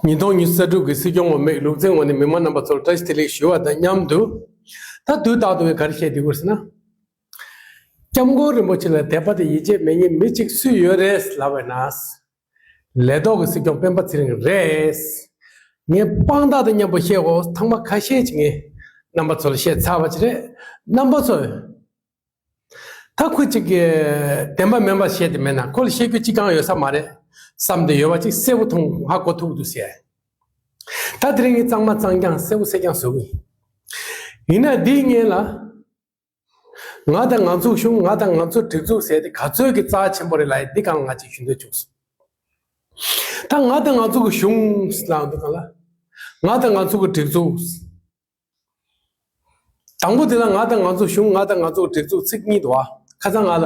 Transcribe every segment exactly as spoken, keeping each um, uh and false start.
ཉིས་སྟོང་ཉི་ཤུ་རྩ་དྲུག་གི་སྲིད་སྐྱོང་འོས་མིའི་ལུགས་མཐུན་ངོས་ནས་མི་མང་རྣམ་པ་ཚོར་བཀྲ་ཤིས་བདེ་ལེགས་ཞུ་བ་དང་མཉམ་དུ། ད་དུས་རྟག་ཏུ་བའི་ག་རེ་བཤད་བསྡད་ཀྱི་ཡོད་ཟེར་ན། སྐྱབས་མགོན་རིན་པོ་ཆེ་ལ་དད་པ་དང་ཡིད་ཆེས་མེད་མཁན་མི་གཅིག་སུ་ཡོད་རེད་ལབ་པ་ན། ལས་ཐོག་གི་སྲིད་སྐྱོང་སྤེན་པ་ཚེ་རིང་རེད། ངས་དཔང་རྟགས་དང་མཉམ་པོ་བཤད་འོ། ཐེངས་མ་ཁ་ཤས་ཅིག་ངས་རྣམ་པ་ཚོར་བཤད་ཚར་བ་ཅིག་རེད། རྣམ་པ་ཚོས། ད་ཁོ་གཅིག་གིས་བདེན་པ་མིན་པ་བཤད་དེ་མེད་ན་ཁོ་ལ་བཤད་རྒྱུ་གཅིག་ཀྱང་ཡོད་ས་མ་རེད་བསམ་དེ་ཡོད་པ་ཅིག་གསལ་པོ་མཐོང་ཧ་གོ་ཐུབ་འདུག་ཟེར། ད་དེ་རིང་ངས་གཙང་མ་གཙང་རྐྱང་གསལ་པོ་གསལ་རྐྱང་བཟོ་གི་ཡིན། ཡིན་ན་འདིའི་སྔོན་ལ། ང་དང་ང་ཚོའི་གཞུང་། ང་དང་ང་ཚོའི་སྒྲིག་འཛུགས་ཟེར་དེ་ག་ཚོད་ཀྱི་རྩ་ཆེན་པོ་རེད་ལབ་ཡ་འདི་གང་ང་ཅིག་ཞུ་འདོད་བྱུང་སོང་། ད་ང་དང་ང་ཚོ་གི་གཞུང་ལབ་འདུག་ག་ལ། ང་དང་ང་ཚོ་གི་སྒྲིག་འཛུགས། དང་པོ་དེ་ལ་ང་དང་ང་ཚོ་གཞུང་། ང་དང་ང་ཚོ་གི་སྒྲིག་འཛུགས་ཚིག་གཉིས་འདུག་ཨ། ཁ་སང་ང་ལ་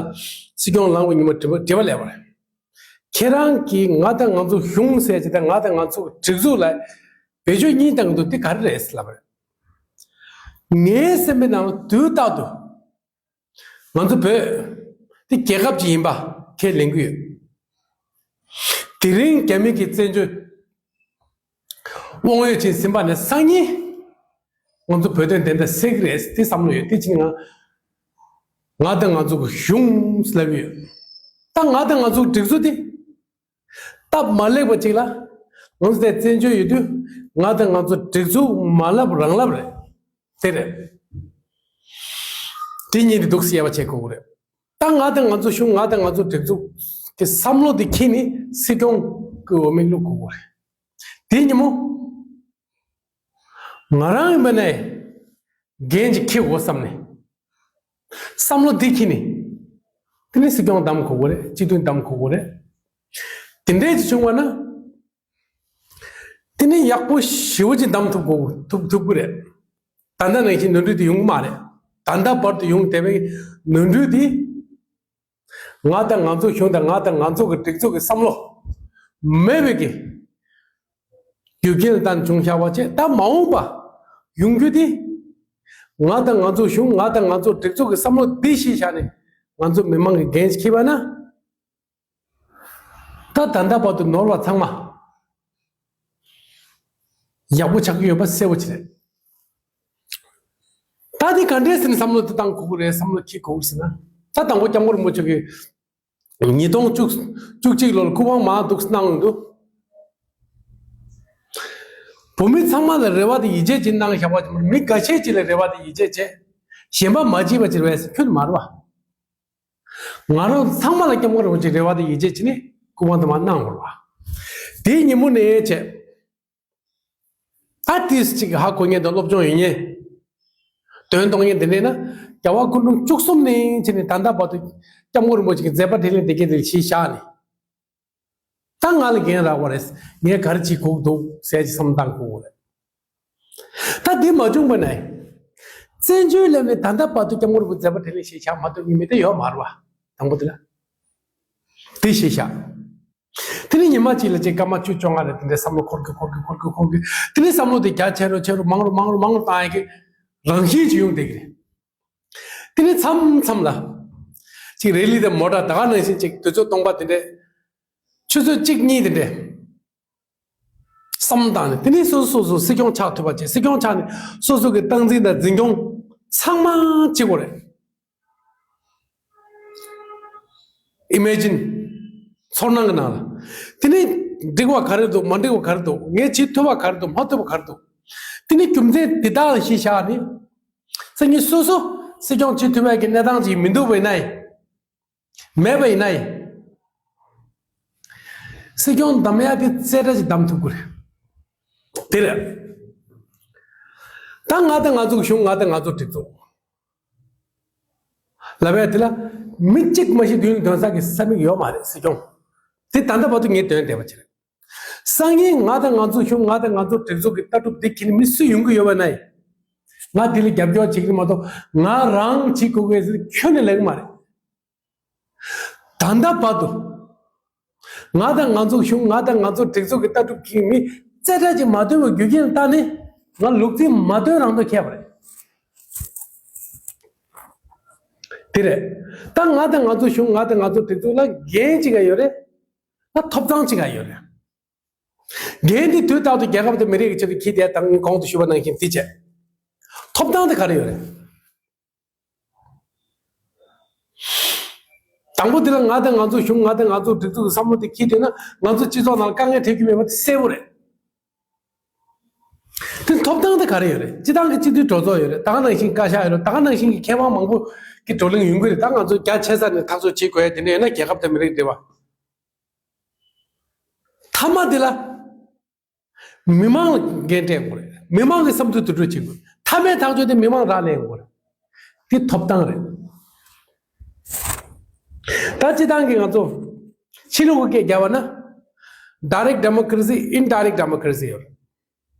སྲིད་སྐྱོང་ལངས་པའི་ཉིན་མོ་དྲི་བ་དྲི་བ་སླེབས་པ་རེད། ཁྱེད་རང་གིས་ང་དང་ང་ཚོ་གཞུང་ཟེར་གྱི་དང་ང་དང་ང་ཚོ་གི་སྒྲིག་འཛུགས་ལ་བེད་སྤྱོད་གཉིས་བཏང་གི་འདུག་དེ་ག་རེ་རེད་ལབ་པ་རེད། ངའི་སེམས་པའི་ནང་ལ་དུས་རྟག་ཏུ། ང་ཚོ་བོད་དེ་རྒྱལ་ཁབ་ཅིག་ཡིན་པ་ཁས་ལེན་གྱི་ཡོད། དེ་རིང་རྒྱ་མི་གི་བཙན་བྱོལ་དབང་འོས་ཕྱིན་ཟིན་པ་ནས་སང་ཉིན་ང་ཚོ་བོད་དོན་བདེན་མཐའ་གསལ་གྱི་རེད་དེ་བསམ་བློ་ཡོད། དེ་ཕྱིན་ང་ང་དང་ང་ཚོ་གི་གཞུང་ལབ་ཡོད། ད་ང་དང་ང་ཚོ་གི་སྒྲིག་འཛུགས་དེ་སྟབས་མ་ལེགས་པ་ཅིག་ལ་ང་ཚོ་དེ་བཙན་བྱོལ་ཡོད་དུས་ང་དང་ང་ཚོ་སྒྲིག་འཛུགས་མ་ལབ་རང་ལབ་རེད། དེ་རེད། དེ་གཉིས་དེ་འདུག་སེ་དབྱེ་བ་ཕྱེ་དགོས་ཀྱི་རེད། ད་ང་དང་ང་ཚོ་གཞུང་། ང་དང་ང་ཚོ་སྒྲིག་འཛུགས་ཀྱི་བསམ་བློ་དེ་འཁྱེར་ནས་སྲིད་སྐྱོང་གི་འོས་མི་བླུག་དགོས་ཀྱི་རེད། དེ་ཉིན་མོ་ང་རང་ཡིན་པ་ནས་འགན་ཅིག་འཁྱེར་དགོས་བསམ་ནས། བསམ་བློ་འདི་འཁྱེར་ནས། དེ་ནས་སྲིད་སྐྱོང་བདམས་དགོས་ཀྱི་རེད། སྤྱི་འཐུས་བདམས་དགོས་ཀྱི་རེད། དེ་འདྲས་ཅིག་བྱུང་བ་ན། དེ་ནས་ཡག་པོ་ཞེ་པོ་ཅིག་བདམས་ཐུབ་དགོས། ཐུབ་ཐུབ་ཀྱི་རེད། ད་ལྟ་ནང་བཞིན་ནོར་འཁྲུལ་དེ་ཡོང་གི་མ་རེད། ད་ལྟ་བར་དུ་ཡོང་བསྡད་པའི་ནོར་འཁྲུལ་དེ། ང་དང་ང་ཚོ་གཞུང་དང་ང་དང་ང་ཚོ་གི་སྒྲིག་འཛུགས་ཀྱི་བསམ་བློ་མེད་པའི་གི་རྒྱུ་རྐྱེན་ལ་བརྟེན་བྱུང་བཞག་པ་བྱས། ད་མ་འོངས་པ་ཡོང་རྒྱུ་དེ་ང་དང་ང་ཚོ་གཞུང་། ང་དང་ང་ཚོ་སྒྲིག་འཛུགས་ཀྱི་བསམ་བློ་འདི་གཞི་བཞག་ནས་ང་ཚོ་མི་མང་གི་འགན་ཞིག་འཁྱེར་བ་ན། ད་ད་ལྟ་བར་དུ་ནོར་བ་ཚང་མ་ཡག་པོ་ཆགས་ཀྱི་ཡོད་པ་གསལ་པོ་ཅིག་རེད། ད་འདི་ག་འདྲས་ཟེར་ནས་བསམ་བློ་དེ་བཏང་དགོས་ཀྱི་རེད། བསམ་བློ་འཁྱེར་དགོས་ཀྱི་ཟེར་ན། ད་དང་པོ་སྐྱབས་མགོན་རིན་པོ་ཆེ་གིས་ཉིས་སྟོང་བཅུ་གཅིག་ལོར་སྐུ་དབང་མར་འདུག་གནང་འདུག་བོད་མི་ཚང་མ་ལ་རེ་བ་དང་ཡིད་ཆེས་ཅིག་གནང་བཞག་པ་ཅིག་མ་རེད། མི་འགའ་ཤས་ཅིག་ལ་རེ་བ་དང་ཡིད་ཆེས་བྱས། གཞན་པ་མ་བྱེད་པ་ཅིག་རེད་ཟེར་ཁྱོན་ནས་མ་རེད་བ། ང་རང་ཚང་མ་ལ་སྐྱབས་མགོན་རིན་པོ་ཆེ་རེ་བ་དང་ཡིད་ཆེས་བྱས་ནས་སྐུ་དབང་དུ་མར་གནང་དགོས་རེད་བ། དེའི་ཉིན་མོ་ནས་བྱས། ཨ་ཏིས་ཅིག་ཧ་གོ་མཁན་དང་སློབ་སྦྱོང་ཡོད་མཁན། དོན་གཏོང་མཁན་དེ་འདྲས་ན། རྒྱལ་བ་སྐུ་ཕྲེང་བཅུ་གསུམ་ནས་བྱས་ནས་ད་ལྟ་བར་དུ་སྐྱབས་མགོན་རིན་པོ་ཆེ་གི་མཛད་པ་འཕྲིན་ལས་དེ་གའི་དེ་གཞི་བཞག་ནས། ད་ང་ལ་འགན་རག་པ་རེད། ངས་ག་རེ་བྱེད་དགོས་འདུག་ཟེར་གྱི་བསམ་བཏང་དགོས་རེད། ད་འདི་མ་བྱུང་བ་ན། བཙན་བྱོལ་ལ་ནས་ད་ལྟ་བར་དུ་སྐྱབས་མགོན་རིན་པོ་ཆེ་མཛད་པ་འཕྲིན་ལས་གཞི་བཞག་མ་ཐུབ་མཁན་མི་དེ་ཡོད་མ་རེད་བ། དང་པོ་དེ་ལ། དེ་གཞི་བཞག་དེ་ནས་ཉི་མ་གཅིག་ལ་ཅིག་སྐར་མ་བཅུ་བཅོ་ལྔ་རེ་དེ་འདྲའི་བསམ་བློ་འཁོར་གི་འཁོར་གི་འཁོར་གི་འཁོར་གི། དེ་ནས་བསམ་བློ་དེ་རྒྱ་ཆེ་རུ་ཆེ་རུ་མང་རུ་མང་རུ་མང་རུ་བཏང་ཡག་གི་རང་བཞིན་ཅིག་ཡོང་བསྡད་ཀྱི་རེད། དེ་ནས་མཚམས་མཚམས་ལ་ཅིག་རེ་ལི་དང་མོ་ཊ་ད་ག་ནང་བཞིན་ཅིག་དུས་ཚོད་སྟོང་པ་དེ་འདྲས། ཆུ་ཚོད་གཅིག་གཉིས་དེ་འདྲས་བསམ་བཏང་ནས། དེ་ནས་སོ་སོ་སོ་སོ་སྲིད་སྐྱོང་ཆགས་ཐུབ་པ་བྱས། སྲིད་སྐྱོང་ཆགས་ནས་སོ་སོ་གི་སྟངས་འཛིན་དང་འཛིན་སྐྱོང་ཚང་མ་བྱེད་དགོས་རེད། ཨི་མེ་ཇིན། ཚོར་སྣང་གི་ནང་ལ། དེ་ནས་འགྲིག་པ་ག་རེ་འདུག་མ་འགྲིག་པ་ག་རེ་འདུག་ངས་བྱེད་ཐུབ་པ་ག་རེ་འདུག་མ་ཐུབ་པ་ག་རེ་འདུག་དེ་ནས་རྒྱུ་མཚན་དེ་དག་ལ་གཞི་བཞག་ནས། སང་ཉིན་སོ་སོ་སྲིད་སྐྱོང་བྱེད་ཐུབ་པའི་གི་གནས་སྟངས་ཅིག་མི་འདུག་པ་ཡིན་ན་ཡང་། མེད་པ་ཡིན་ན་ཡང་། སྲིད་སྐྱོང་བདམས་ཡག་དེ་རྩེ་གྲ་ཅིག་བདམས་ཐུབ་དགོས་རེད། དེ་རེད། ད་ང་དང་ང་ཚོ་གི་གཞུང་། ང་དང་ང་ཚོ་སྒྲིག་འཛུགས་ལབ་ཡག་དེ་ལ་མི་གཅིག་མ་གཞི་མདུན་ལ་འདོན་ས་གི་ས་མིག་ཡོད་མ་རེད། སྲིད་སྐྱོང་དེ་ད་ལྟ་བར་དུ་ངས་འདོན་བསྡད་པ་ཅིག་རེད། སང་ཉིན་ང་དང་ང་ཚོ་གཞུང་། ང་དང་ང་ཚོ་སྒྲིག་འཛུགས་ཀྱི་ལྟ་གྲུབ་འདི་འཁྱེར་ནས་མི་སུ་ཡོང་གི་ཡོད་པ་ན་ཡང་། ང་འདི་ལ་རྒྱབ་སྐྱོར་བྱེད་ཀྱི་རེད་མ་གཏོགས་ང་རང་བྱེད་དགོས་ཀྱི་ཟེར་ཁྱོན་ནས་ལབ་ཀྱི་མ་རེད། ད་ལྟ་བར་དུ་ང་དང་ང་ཚོ་གཞུང་། ང་དང་ང་ཚོ་སྒྲིག་འཛུགས་ཀྱི་ལྟ་གྲུབ་ཀྱི་མི་རྩེ་གྲ་ཅིག་མ་འདོན་པའི་རྒྱུ་རྐྱེན་ལ་བརྟེན་ནས་ང་ལུག་རྫི་མ་འདོན་རང་འདོན་ཁྱེར་བ་རེད། དེ་རེད། ད་ང་དང་ང་ཚོ་གཞུང་། ང་དང་ང་ཚོ་སྒྲིག་འཛུགས་ལ་འགན་ཅིག་ག་ཡོད་རེད། ད་ཐོབ་ཐང་ཅིག་ག་ཡོད་རེད། འགན་འདི་དུས་རྟག་ཏུ་རྒྱལ་ཁབ་དང་མི་རིགས་ཀྱི་ཆེད་དུ་འཁྱེར་ཏེ་དང་གོང་དུ་ཞུས་པ་ནང་བཞིན་འདི་བྱས། ཐོབ་ཐང་དེ་ག་རེ་ཡོད་རེད། དང་པོ་འདི་ལ་ང་དང་ང་ཚོ་གཞུང་ང་དང་ང་ཚོ་སྒྲིག་འཛུགས་ཀྱི་བསམ་བློ་དེ་འཁྱེར་བསྡད་ན་ང་ཚོ་སྤྱི་ཚོགས་ནང་དཀའ་ངལ་འཕྲད་རྒྱུ་མེད་པ་དེ་གསལ་པོ་རེད། དེ་ཐོབ་ཐང་དེ་ག་རེ་ཡོད་རེད། སྤྱི་བཏང་གི་སྤྱི་འཐུས་གྲོས་ཚོགས་ཡོད་རེད། ད་ག་ནང་བཞིན་བཀའ་ཤག་ཡོད་རེད། ད་ག་ནང་བཞིན་གྱི་ཁེ་དབང་མང་པོ་གི་བགྲོ་གླེང་ཡོང་གི་རེད། ད་ང་ཚོ་རྒྱ་ཆེ་ས་ནས་ཐག་གཅོད་བྱེད་དགོས་ཡ་དེ་འདྲ་ཡོད་ན་རྒྱལ་ཁབ་དང་མི་རིགས་འབྲེལ་བ། མཐའ་མ་དེ་ལ། མི་མང་ལ་འགན་སྤྲད་དགོས་རེད། མི་མང་གི་བསམ་ཚུལ་དུ་སྤྲོད་བྱེད་དགོས། མཐའ་མའི་ཐག་གཅོད་དེ་མི་མང་རག་ལས་དགོས་རེད། དེ་ཐོབ་ཐང་རེད། ད་སྤྱི་བཏང་གི་ང་ཚོ་ཕྱི་ལོགས་ཀྱི་སྐད་རྒྱབ་པ་ན་direct democracy, indirect democracy ཡོད་རེད།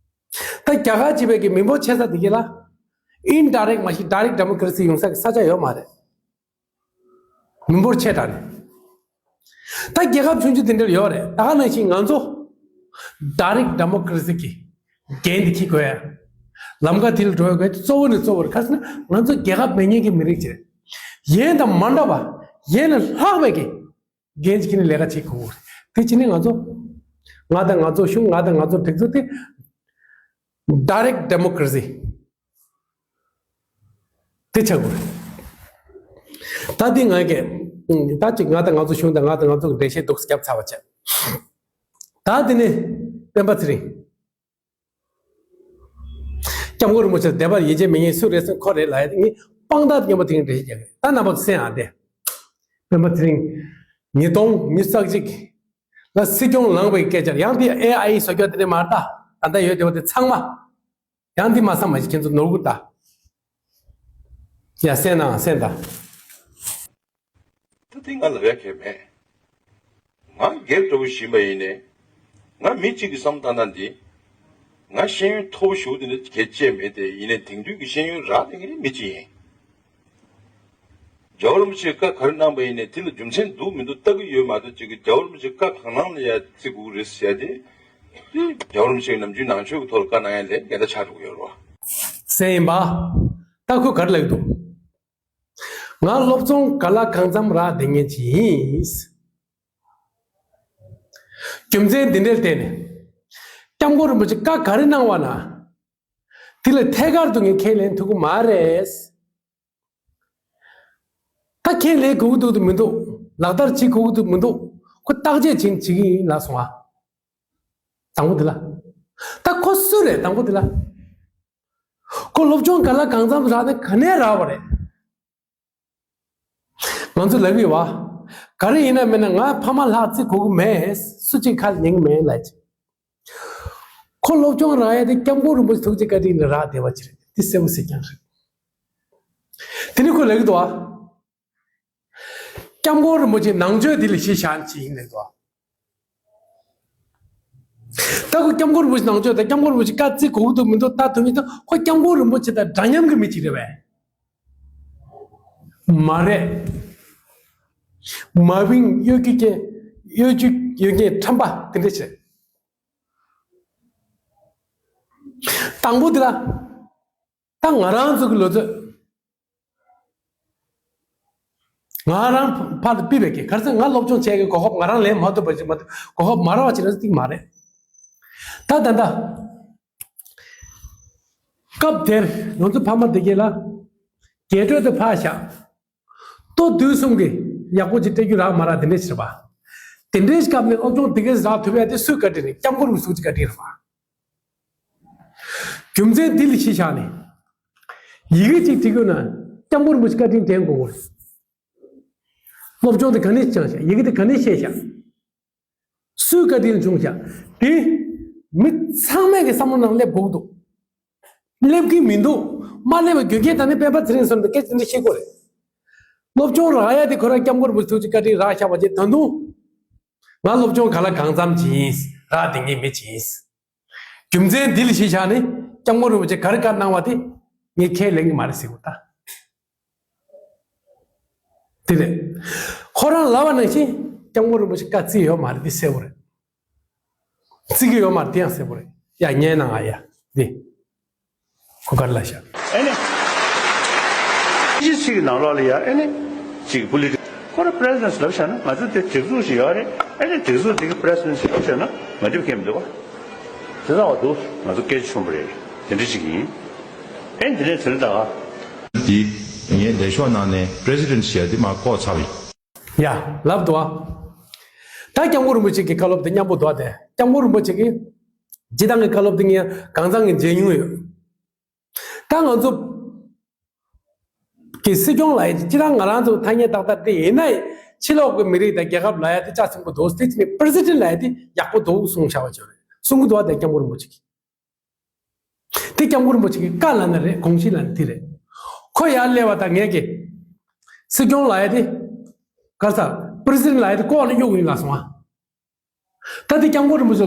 ད་རྒྱ་གར་བྱེད་པའི་གི་མི་འབོར་ཆེ་ས་དེ་གི་ལ་indirect མ་གཞི་direct democracy ཡོང་ས་གི་ས་ཆ་ཡོད་མ་རེད། མི་འབོར་ཆེ་དྲགས་ནས། ད་རྒྱལ་ཁབ་ཆུང་ཆུང་དེ་འདྲ་ཡོད་རེད། ད་ག་ནང་བཞིན་ང་ཚོ་direct democracy གི་འགན་དེ་འཁྱེར་དགོས་ཡ། ལམ་ཁ་དེ་ལ་འགྲོ་ཡ་དགོས་གཙོ་བོ་ནས་གཙོ་བོར་ག་ཟེར་ན་ང་ཚོ་རྒྱལ་ཁབ་མེད་མཁན་གྱི་མི་རིགས་ཅིག་རེད། ཡན་དང་མ་འདྲ་བ་ཡན་ལས་ལྷག་པའི་གི་འགན་ཅིག་ནི་ལས་ཀ་བྱེད་དགོས་རེད། དེ་བྱས་ནས་ང་ཚོ་ང་དང་ང་ཚོ་གཞུང་ང་དང་ང་ཚོ་སྒྲིག་འཛུགས་དེ་direct democracy དེ་ཆགས་དགོས་རེད། ད་འདི་ང་གིས་ད་ཅིག་ང་དང་ང་ཚོ་གཞུང་དང་ང་དང་ང་ཚོ་གི་འགྲེལ་བཤད་འདུག་སེ་བརྒྱབ་ཚར་བ་བྱས། ད་འདི་ནས་སྤེན་པ་ཚེ་རིང་། སྐྱབས་མགོན་རིན་པོ་ཆེ་དད་པ་ཡིད་ཆེས་མེད་མཁན་སུ་རེད་ཟེར་ཁོ་རེད་ལབ་ཡ་དེ་ངས་དཔང་རྟགས་མཉམ་པོ་དེ་རིང་འགྲེལ་བཤད་རྒྱག་གི་རེད། ད་རྣམ་པ་ཚོ་གསན་ཨ་དེ། སྤེན་པ་ཚེ་རིང་ཉིས་སྟོང་ཉི་ཤུ་རྩ་གཅིག་ལ་སྲིད་སྐྱོང་ལངས་པའི་སྐད་ཆ་ཡང་དེ་ཨེ་ཨའི་བཟོ་རྒྱུ་དེ་འདྲ་མ་རེད་ད། ད་ལྟ་ཡོད་བསྡད་པ་དེ་ཚང་མ། ཡང་འདི་མ་བསམ་མ་ཞིག་ཁྱེད་ཚོ་ནོར་གུ་ལྟ། ཡ་གསན་ན་གསན་ད། ད་འདི་ང་ལབ་ཡ་གལ་མེད། ང་སྒེར་འདྲ་བོ་ཞིག་མ་ཡིན་ནས། ང་མི་གཅིག་གི་བསམ་བཏང་ན་འདི། ང་ཤེས་ཡོན་མཐོ་པོ་ཞེ་པོ་དེ་འདྲ་གལ་ཆེ་མེད་དེ་ཡིན་ནའི་དེང་དུས་ཀྱི་ཤེས་ཡོན་རག་ལས་ཀྱི་མི་གཅིག་ཡིན། རྒྱལ་བ་རིན་པོ་ཆེས་བཀའ་ག་རེ་གནང་པ་ཡིན་ནའི་དེ་ལ་རྒྱུ་མཚན་འདུག་མི་འདུག་ལྟ་གི་ཡོད་མ་གཏོགས་ཅིག་གི་རྒྱལ་བ་རིན་པོ་ཆེ་བཀའ་གང་གནང་ལ་ཡ་བརྩི་དགོས་རེད་ཟེར་ཏེ། དེ་རྒྱལ་བ་རིན་པོ་ཆེ་ནམ་རྒྱུན་ནང་ཆོས་ཀྱི་ཐོག་ལ་བཀའ་གནང་ཡ་ལས་འགལ་ཟླ་ཆགས་འགྲོ་གི་ཡོད་རེད་བ། ཟེར་ཡིན་པ། ད་ཁོས་ག་རེ་ལབ་ཀྱི་འདུག་ང་སློབ་སྦྱོང་ག་ལ་གང་འཚམ་རག་བསྡད་མཁན་ཅིག་ཡིན། རྒྱུ་མཚན་འདི་འདྲར་བརྟེན་ནས། སྐྱབས་མགོན་རིན་པོ་ཆེ་བཀའ་ག་རེ་གནང་བ་ན། དེ་ལ་ཐད་ཀར་དུ་ངས་ཁས་ལེན་ཐུབ་ཀྱི་མ་རེད། ད་ཁས་ལེན་དགོས་ཀྱི་འདུག་འདུག་མི་འདུག་ལག་བསྟར་བྱེད་དགོས་ཀྱི་འདུག་མི་འདུག་ཁོ་བརྟག་དཔྱད་བྱེད་བྱེད་ཀྱི་ཡིན་ལབ་སོང་ཨ། དང་པོ་དེ་ལ། ད་ཁོ་སུ་རེད་དང་པོ་དེ་ལ། ཁོ་སློབ་སྦྱོང་ག་ལ་གང་འཚམ་རག་ན་ག་ནས་རག་པ་རེད། ང་ཚོ་ལབ་ཡོད་བ། ག་རེ་ཡིན་ན་མིན་ན་ང་ཕ་མ་ལྷག་བརྩི་དགོས་ཀྱི་མེད། སུ་གཅིག་ཁ་ལ་ཉན་གྱི་མེད་ལབ་ཅིག་ཁོ་སློབ་སྦྱོང་རག་ཡ་དེ་སྐྱབས་མགོན་རིན་པོ་ཆེ་ཐུགས་རྗེ་བཀའ་དྲིན་ལ་རག་བསྡད་པ་ཅིག་རེད། དེ་གསལ་པོ་གསལ་རྐྱང་རེད། དེ་ནི་ཁོས་ལབ་ཀྱི་འདུག་ཨ། སྐྱབས་མགོན་རིན་པོ་ཆེ་ནང་ཆོས་དེ་ལ་གཞི་བཞག་ཅིག་ཡིན་ལབ་འདུག་ཨ། ད་ཁོ་སྐྱབས་མགོན་རིན་པོ་ཆེ་ནང་ཆོས་དང་སྐྱབས་མགོན་རིན་པོ་ཆེ་བཀའ་བརྩི་དགོས་ཀྱི་འདུག་མི་འདུག་ལྟ་ཐུབ་མི་ཐུབ་ཁོ་སྐྱབས་མགོན་རིན་པོ་ཆེ་དང་འདྲ་མཉམ་གྱི་མི་ཅིག་རེད་པས། མ་རེད། མ་བིང་གཡོ་སྒྱུ་གྱི་གཡོ་སྒྱུ་གཡོ་སྒྱུ་ཁྲམ་པ་དེ་འདྲ་བྱེད། དང་པོ་དེ་ལ། ད་ང་རང་ཚོ་གི་ལོ་ཚོད། ང་རང་ཕར་དུ་ཕུད་པའི་གི་ག་རེ་ཟེར་ང་སློབ་སྦྱོང་བྱས་གི་གོ་སྐབས་ང་རང་ལེན་མ་ཐུབ་པ་ཞིག་མ་གོ་སྐབས་མ་རག་པ་ཞིག་རེད་ཟེར་གི་མ་རེད། ད་ད་ད། སྐབས་དེར་ང་ཚོ་ཕ་མ་དེ་གས་ལ། རྒྱས་སྤྲོས་དེ་ཕར་བཞག་ལྟོ་དུས་གསུམ་གྱི་ཡག་པོ་ཅིག་སྤྲད་རྒྱུ་རག་མ་རག་དེ་འདྲས་ཞིག་རེད་པ། དེ་འདྲས་ཞིག་སྐབས་ནས་སློབ་སྦྱོང་དེ་གས་རག་ཐུབ་ཡ་དེ་སུའི་བཀའ་དྲིན་རེད། སྐྱབས་མགོན་རིན་པོ་ཆེའི་བཀའ་དྲིན་རེད་པ། རྒྱུ་མཚན་འདི་ལ་གཞི་བཞག་ནས། ཡི་གེ་གཅིག་འབྲི་དགོས་ན་སྐྱབས་མགོན་རིན་པོ་ཆེའི་བཀའ་དྲིན་དྲན་དགོས། སློབ་སྦྱོང་དེ་ག་ནས་སྦྱངས་ཤག་ཡི་གེ་དེ་ག་ནས་ཤེས་ཤག་སུའི་བཀའ་དྲིན་བྱུང་ཤག་དེ་མི་ཚང་མས་ཀྱི་བསམ་བློ་ནང་སླེབས་དགོས་འདུག་སླེབས་ཀྱི་མི་འདུག་མ་སླེབས་པའི་རྒྱུ་རྐྱེན་ད་ནི་སྤེན་པ་ཚེ་རིང་ཟེར་བ་དེ་སྐད་ཆ་འདི་བཤད་དགོས་རེད། སློབ་སྦྱོང་རག་ཡ་དེ་ཁོ་རང་སྐྱབས་མགོན་རིན་པོ་ཆེ་ཐུགས་ཀྱི་བཀའ་དྲིན་རག་ཤག་པ་ཅིག་ད་དུང་། ང་སློབ་སྦྱོང་ག་ལ་གང་འཚམ་ཅིག་ཡིན། རག་བསྡད་མཁན་མི་ཅིག་ཡིན། རྒྱུ་མཚན་འདི་ལ་གཞི་བཞག་ནས་སྐྱབས་མགོན་རིན་པོ་ཆེ་ག་རེ་བཀའ་གནང་བ་དེ་ངས་ཁས་ལེན་གྱི་མ་རེད་ཟེར་དགོས་ད། དེ་རེད། ཁོ་རང་ལབ་པ་ནང་བཞིན་སྐྱབས་མགོན་རིན་པོ་ཆེ་བཀའ་བརྩི་ཡོད་མ་རེད་དེ་གསལ་པོ་རེད། བརྩི་གི་ཡོད་མ་རེད་དེ་ཡང་གསལ་པོ་རེད། ཡ་ཉན་ན་ང་ཡ་འདི། ཁོ་ག་རེ་ལབ་ཤག་ཨེ་ནི། ཅི་ཞིག་ནང་ལོགས་ལ་ཡ་ཨེ་ནི། ཅིག་པོ་ལི་ཊི་ཁོ་ར་པི་རེ་སི་ཌེན་ཊི་ལབ་བཞག་ན་ང་ཚོ་དེ་སྒྲིག་འཛུགས་ཤིག་ཡོད་རེད། ཨེ་ནི་སྒྲིག་འཛུགས་དེ་གི་པི་རེ་སི་ཌེན་ཊི་ཞིག་ལབ་བཞག་ན་མ་འགྲིག་མཁན་མི་འདུག་བ། དེ་ལྟ་བ་འདུག་ང་ཚོ་སྐད་ཆ་ཆུང་པོ་རེད། དེ་འདྲ་ཅིག་ཡིན། ཨེ་འདི་ནས་དེ་ལ་ད་ག་འདི་ངས་ལས་ཤོག་ནང་ནས་པི་རེ་སི་ཌེན་ཊི་ཞེས་འདི་མར་བཀོག་ཚར་བ་ཡིན། ཡ། ལབ་འདུག་ཨ། ད་སྐྱབས་མགོན་རིན་པོ་ཆེ་གི་བཀའ་སློབ་དེ་མཉམ་པོ་འདུག་ཨ། དེ་སྐྱབས་མགོན་རིན་པོ་ཆེ་གི་སྤྱི་བཏང་གི་བཀའ་སློབ་དེ་ངས་གང་ཚང་གི་མཇལ་མྱོང་ཡོད། ད་ང་ཚོ་གི་སྲིད་སྐྱོང་ལབ་ཡ་དེ་སྤྱིར་བཏང་ང་རང་ཚོ་ཐ་སྙད་ཏག་ཏག་དེ་ཡིན་ན་ཡང་ཕྱི་ལོགས་ཀྱི་མི་རིགས་དང་རྒྱལ་ཁབ་ལབ་ཡ་དེ་ཅག་ཚིམ་པོ་འདུག་དེ་ཕྱི་ནས་པི་རེ་སི་ཌེན་ཊི་ལབ་ཡ་དེ་ཡག་པོ་འདུག་གསུང་བྱ་བ་བྱོས་རེད། གསུང་གི་འདུག་བ། དེ་སྐྱབས་མགོན་རིན་པོ་ཆེ་གི་དེ་སྐྱབས་མགོན་རིན་པོ་ཆེ་གི་བཀའ་ལབ་ན་རེད། དགོངས་གཞི་ལབ་ན་དེ་རེད། ཁོ་ཡར་སླེབས་པ་དང་ངས་ཀྱི་སྲིད་སྐྱོང་ལབ་ཡ་དེ་ག་ས་པི་རེ་སི་ཌེན་ཊི་ལབ་ཡ་དེ་ལྐོག་ནས་གཡུག་གི་ཡིན་ལབ་སོང་ཨ། ད་དེ་སྐྱབས་མགོན་རིན་པོ་ཆེ་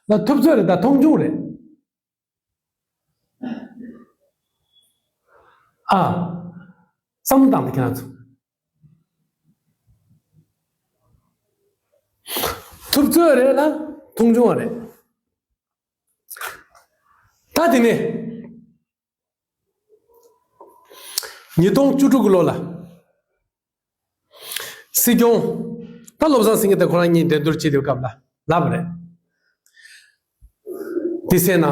ལ་ཐུབ་ཚོད་རེད། ད་མཐོང་ཆུང་རེད། ཨ། བསམ་བློ་བཏང་སྟེ་ཁྱེད་རང་ཚོ། ཐུབ་ཚོད་རེད་ལ་མཐོང་ཆུང་བ་རེད། ད་དེ་ནས་ཉིས་སྟོང་བཅུ་དྲུག་གི་ལོ་ལ། སྲིད་སྐྱོང་། ད་བློ་བཟང་སེང་གེ་དང་ཁོ་རང་གཉིས་འགྲན་བསྡུར་བྱེད་དུས་སྐབས་ལ་ལབ་པ་རེད། འདི་གསན་ན།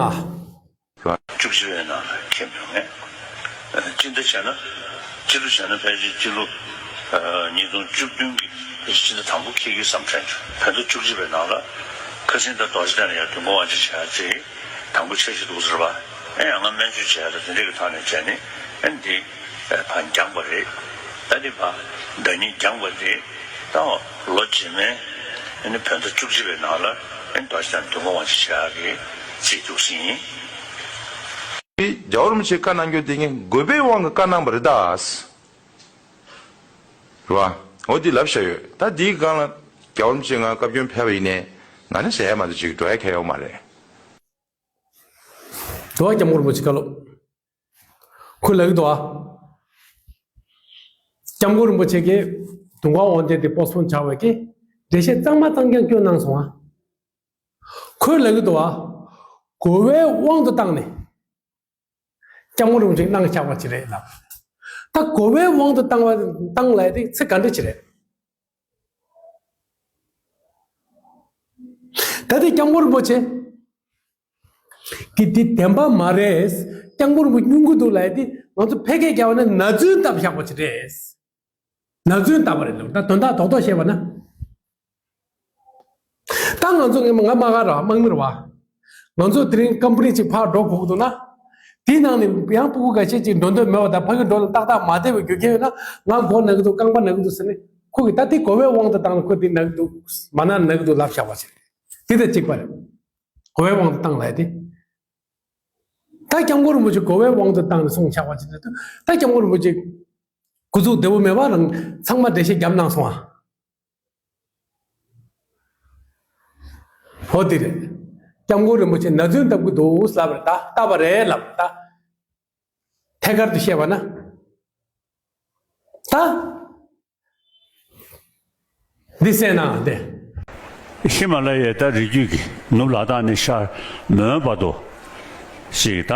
བཅུ་གཅིག་པའི་ནང་ལ་ཁེལ་མྱོང་ངས། སྤྱི་ཟླ་བྱས་ན། སྤྱི་ལོ་བྱས་ན་ཕལ་ཆེར་སྤྱི་ལོ་ཉིས་སྟོང་བཅུ་བདུན་གྱི་སྤྱི་ཟླ་དང་པོ་འཁེལ་གྱི་བསམ་དྲན་བྱུང་། བོད་ཟླ་བཅུ་གཅིག་པའི་ནང་ལ་ཁ་སང་ད་རྡོ་རྗེ་གདན་ལ་ཡར་དུས་འཁོར་དབང་ཆེན་བྱས་ཅིག་དང་པོ་འཆར་གཞི་འདུག་ཟེར་བ། ཨེ་ཡང་ང་སྨན་བཅོས་བྱས་ལ་དེ་འདྲས་ཀྱི་ཐོག་ནས་བྱས་ནས་ཨེ་འདི་ཕར་འགྱངས་པ་རེད། ད་འདི་ཕར་ཟླ་ཉིན་འགྱངས་པ་རེད། ད་ལོ་རྗེས་མའི་ཨེ་ནི་བོད་ཟླ་བཅུ་གཅིག་པའི་ནང་ལ་ཨེ་རྡོ་རྗེ་གདན་དུས་འཁོར་དབང་ཆེན་བྱེད་ཡག་གི་རྩིས་འདུག་ཟིན། རྒྱལ་བ་རིན་པོ་ཆེས་བཀའ་གནང་རྒྱུ་དེ་ངས་དགོས་པའི་དབང་གིས་བཀའ་གནང་བ་རེད་ད། རེད་བ། འོ་འདི་ལབ་བཞག་ཡོད། ད་འདིའི་སྒང་ལ་རྒྱལ་བ་རིན་པོ་ཆེ་ང་བཀའ་བཀྱོན་ཕེབས་པ་ཡིན་ནའི་ང་ནི་ཟེར་ཡ་མ་གཏོགས་ཅིག་འགྲོ་ཡ་གང་ཡོད་མ་རེད། འདུག་བ། སྐྱབས་མགོན་རིན་པོ་ཆེ་བཀའ་སློབ། ཁོས་ལབ་ཀྱི་འདུག་བ། སྐྱབས་མགོན་རིན་པོ་ཆེ་གིས་དུས་འཁོར་དབང་ཆེན་དེ་པོ་སི་པོན་བྱ་བ་གི་འགྲེལ་བཤད་གཙང་མ་གཙང་རྐྱང་སྐྱོན་གནང་སོང་ང་། ཁོས་ལབ་ཀྱི་འདུག་བ། དགོས་པའི་དབང་དུ་བཏང་ནས་སྐྱབས་མགོན་རིན་པོ་ཆེ་གནང་བཞག་པ་ཅིག་རེད་ལབ། ད་དགོས་པའི་དབང་དུ་བཏང་བ་བཏང་ལབ་དེ་ཚིག་ག་འདྲ་ཅིག་རེད། ད་དེ་སྐྱབས་མགོན་རིན་པོ་ཆེ་གི་འདི་བདེན་པ་མ་རེད། སྐྱབས་མགོན་རིན་པོ་ཆེ་སྙུང་གི་འདུག་ལབ་ཡ་དེ་ང་ཚོ་ཕལ་སྐད་རྒྱག་པ་ན་ན་རྫུན་བཏབ་བཞག་པ་ཅིག་རེད། ན་རྫུན་བཏབ་པ་རེད་འདུག་ད་དོན་དག་རྡོག་རྡོག་བཤད་པ་ན། ད་ང་ཚོ་ང་དམག་སྒར་ར་དམག་མི་རེད་བ། ང་ཚོ་དེ་རིང་ཀམ་པ་ནི་ཅིག་ཕར་འགྲོ་དགོས་ཀྱི་འདུག་ན། དེའི་ནང་ནས་ཡང་སྤུ་གུ་འགའ་ཤས་ཅིག་འགྲོ་འདོད་མེད་པ་དང་ཕ་གི་འགྲོ་ལ་ཏག་ཏག་མ་བསྡད་པའི་རྒྱུ་རྐྱེན་ཡོད་ན་ང་མགོ་ན་གི་འདུག་རྐང་པ་ན་གི་འདུག་ཟེར་ནས་ཁོ་གིས་ད་དེ་དགོས་པའི་དབང་དུ་བཏང་ནས་ཁོ་དེ་ན་གི་འདུག་མ་ན་ན་གི་འདུག་ལབ་བཞག་པ་ཅིག་དེ་དང་གཅིག་པ་རེད། དགོས་པའི་དབང་དུ་བཏང་ལབ་ཡ་དེ། ད་སྐྱབས་མགོན་རིན་པོ་ཆེ་དགོས་པའི་དབང་དུ་བཏང་ནས་གསུངས་ཆགས་པ་ཅིག་རེད་འདུག་ད་སྐྱབས་མགོན་རིན་པོ་ཆེ་སྐུ་གཟུགས་བདེ་པོ་མེད་པ་རང་ཚང་མ་འགྲེལ་བཤད་བརྒྱབ་གནང་སོང་ཨ། འོ་དེ་རེད། སྐྱབས་མགོན་རིན་པོ་ཆེ་ན་རྫུན་བཏབ་ཀྱི་འདུག་ལབ་རེད་ད། བཏབ་པ་རེད་ལབ་ད། ཐད་ཀར་དུ་བཤད་པ་ན། ད། འདི་གསན་ན་དེ། ཧི་མ་ལ་ཡའི་ད་རི་རྒྱུད་ཀྱི་ནུབ་ལ་དྭགས་ནས་ཤར་མོན་བར་དུ་ཅིག་ད་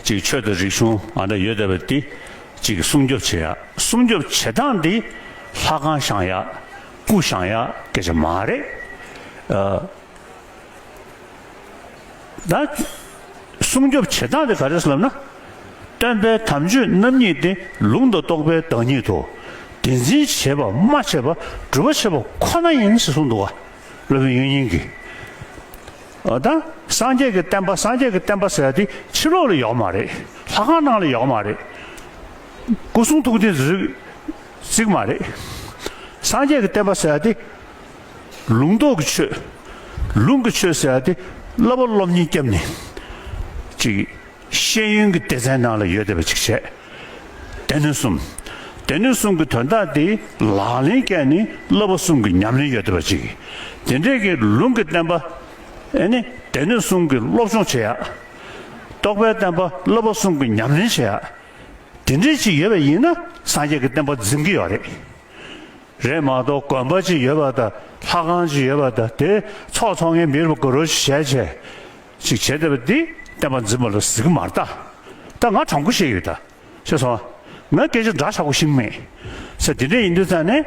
ཅིག་ཆོས་དང་རིག་གཞུང་ཨ་འདྲ་ཡོད་བསྡད་པ་འདི་ཅིག་སྲུང་སྐྱོབ་བྱེད་ཡ། སྲུང་སྐྱོབ་བྱེད་སྟངས་འདི་ལྷ་ཁང་བཞེངས་ཡ། སྐུ་བཞེངས་ཡ་སྐད་ཆ་མ་རེད། ཨ། ད་སྲུང་སྐྱོབ་བྱེད་སྟངས་དེ་ག་རེ་ཟེར་ལབ་ན། སྟོན་པའི་དམ་ཆོས་རྣམ་གཉིས་ཏེ། ལུང་དང་རྟོགས་པའི་བདག་ཉིད་དོ། དེ་འཛིན་བྱེད་པ་སྨྲ་བྱེད་པ། སྒྲུབ་པ་བྱེད་པ་ཁོ་ན་ཡིན་ཞེས་གསུངས་འདུག་ག་སློབ་དཔོན་དབྱིག་གཉེན་གྱིས། ཨ། ད་སངས་རྒྱས་ཀྱི་བསྟན་པ་སངས་རྒྱས་ཀྱི་བསྟན་པ་ཟེར་ཡ་དེ་ཕྱི་ལོགས་ལ་ཡོད་མ་རེད། ལྷ་ཁང་ནང་ལ་ཡོད་མ་རེད། སྐུ་གསུང་ཐུགས་རྟེན་རྫུས་རྫིག་མ་རེད། སངས་རྒྱས་ཀྱི་བསྟན་པ་ཟེར་ཡ་དེ། ལུང་རྟོགས་ཀྱི་ཆོས། ལུང་གི་ཆོས་ཟེར་ཡ་དེ་བསླབ་པ་སློབ་གཉེར་བརྒྱབ་ནས་ཅིག་ཤེས་ཡོན་གྱི་སྡེ་ཚན་ནང་ལ་ཡོད་བསྡད་པ་ཅིག་བྱས། སྡེ་སྣོད་གསུམ། སྡེ་སྣོད་གསུམ་གྱི་དོན་དག་དེ་ལག་ལེན་བཀལ་ནས་བསླབ་པ་གསུམ་གྱི་ཉམས་ལེན་ཡོད་བསྡད་པ་ཅིག་དེ་འདྲས་ཀྱི་ལུང་གི་བསྟན་པ། ཨེ་ནི་སྡེ་སྣོད་གསུམ་གྱི་སློབ་སྦྱོང་བྱེད་ཡ། རྟོགས་པའི་བསྟན་པ་བསླབ་པ་གསུམ་གྱི་ཉམས་ལེན་བྱེད་ཡ། དེ་འདྲས་ཅིག་ཡོད་པ་ཡིན་ན་སངས་རྒྱས་ཀྱི་བསྟན་པ་འཛིན་གྱི་ཡོད་རེད། རེད་མ་གཏོགས་དགོན་པ་ཅིག་ཡོད་པ་དང་ལྷ་ཁང་ཅིག་ཡོད་པ་དང་དེ་ཚོགས་ཚོགས་མཁན་མི་རུ་དགའ་རོགས་ཅིག་བྱས་བྱས་ཅིག་བྱས་བསྡད་པ་འདི་བསྟན་པ་འཛིན་པ་ལ་གཟིགས་མ་རེད་ད། ད་ང་དྲང་པོ་བཤད་ཡོད་ད། ཤེས་སོང་། ང་སྐད་ཆ་འདྲ་ཆགས་པོ་ཤིང་མེད། ས་དེ་འདྲ་ཡིན་དུས་ཙང་ནས་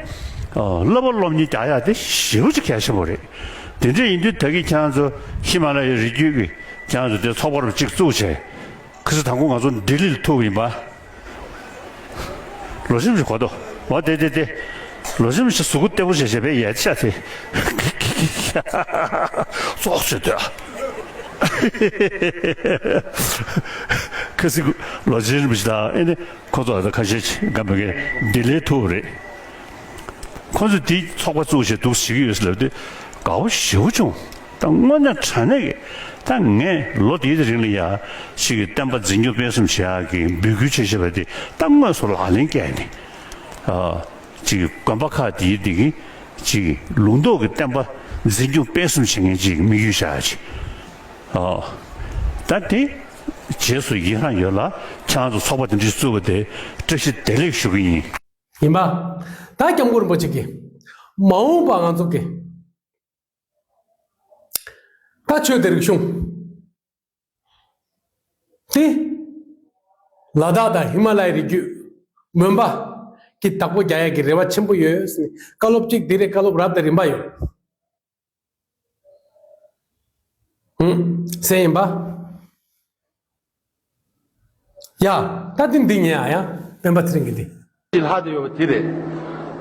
བསླབ་པ་སློབ་གཉེར་རྒྱག་ཡག་དེ་ཞེ་པོ་ཅིག་གལ་ཆེན་པོ་རེད། དེ་འདྲ་ཡིན་དུས་ད་གིན་ཁྱེད་རང་ཚོ་ཧི་མ་ལ་ཡའི་རི་རྒྱུད་ཀྱི་ཁྱེད་རང་ཚོ་དེ་ཚོགས་པ་རུ་གཅིག་བཙུགས་བྱས། ཁ་སང་དང་པོ་ང་ཚོ་ལྡི་ལི་ལ་ཐུག་པ་ཡིན་པ། ལོ་ཤིམ་ཞིག་གོ་ཏོ། འོ་དེ་དེ་དེ། ལོ་ཤིམ་ཞིག་གཟུགས་པོ་བརྟན་པོ་བྱས་བྱས་པས་ཡ་ཆ་དེ། ཙོག་བྱེད་དོ། ཁ་སང་ལོ་ཤིམ་ཞིག་དང་ཨེ་ནི་ཁོ་ཚོ་ད་ཁ་ཤས་ཅིག་ག་མེད་གི་ལྡི་ལི་ཐུག་རེད། ཁོ་ཚོས་འདི་ཚོགས་པ་བཙུགས་བྱས་འདུག་བྱེད་ཀྱི་ཡོད་ཟེར་ལབ་དུས་དགའ་བོ་ཞེ་པོ་བྱུང་། ད་དངོས་གནས་དྲང་གནས་ཀྱི་ད་ངས་ལོ་འདིའི་རིང་ལ་ཡ་ཞིག་གི་བསྟན་པ་འཛིན་སྐྱོང་སྤེལ་གསུམ་བྱེད་ཡག་གི་འབོད་སྐུལ་བྱེད་བཞིན་པ་དེ་ད་དངོས་སུ་ལག་ལེན་བཀལ་ནས་ཨ་ཅིག་དགོན་པ་ཁག་དེའི་དེ་གི་ཅིག་ལུང་རྟོགས་ཀྱི་བསྟན་པ་འཛིན་སྐྱོང་སྤེལ་གསུམ་བྱེད་མཁན་ཅིག་དམིགས་ཡུལ་བཞག་ཅིག་ཨ་ད་དེ་རྗེས་སུ་ཡི་རང་ཡོད་ལ་ཁྱེད་རང་ཚོ་ཚོགས་པ་དེ་འདྲ་བཙུགས་པ་དེ་བཀྲ་ཤིས་བདེ་ལེགས་ཞུ་གི་ཡིན། ཡིན་པ། ད་སྐྱབས་མགོན་རིན་པོ་ཆེ་གིས་མ་འོངས་པ་ང་ཚོ་གི་ད་ཆོས་དང་རིག་གཞུང་དེ་ལ་དྭགས་དང་ཧི་མ་ལ་ཡའི་རི་རྒྱུད་མོན་པ་གི་བདག་པོ་རྒྱག་ཡག་གི་རེ་བ་ཆེན་པོ་ཡོད་ཟེར་ནས་བཀའ་སློབ་གཅིག་འདི་རེད། བཀའ་སློབ་རབ་དང་རིམ་པ་ཡོད། ཧུམ། ཟེར་ཡིན་པ། ཡ། ད་འདི་འདི་ཉན་ཨ་ཡ། སྤེན་པ་ཚེ་རིང་གི་འདི། ལྷག་བསྡད་ཡོད་པ་དེ་རེད།